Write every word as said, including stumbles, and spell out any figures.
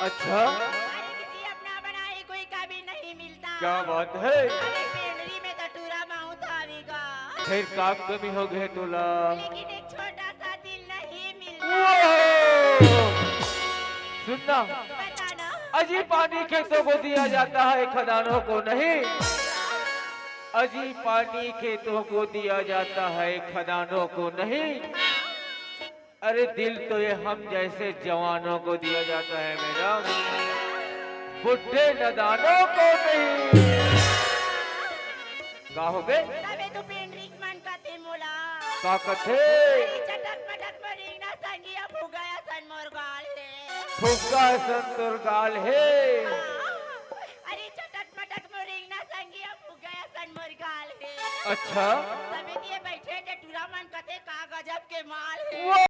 अच्छा। अरे, किसी अपना बना ही कोई का भी नहीं मिलता। क्या बात है? अरे, पेंडरी में तो टूरा माहू था अभी का। फिर का कमी हो गए तोला? लेकिन एक छोटा सा दिल नहीं मिलता। सुनना, अजी पानी खेतों को दिया जाता है, खदानों को नहीं। अजी पानी खेतों को दिया जाता है, खदानों को नहीं। अरे, दिल तो ये हम जैसे जवानों को दिया जाता है मैडम, बुढ़े नदानों को नहीं। का हो बे? तबे तो पेंडरी मन कथे मोला। का कथे? अरे, चटक मटक मोर रिंगना संगिया, फुग्गा असन मोर गाल हे। फुग्गा असन तोर गाल हे। हाँ। अरे, चटक मटक मोर रिंगना संगिया, फुग्गा असन मोर गाल हे। अच्छा।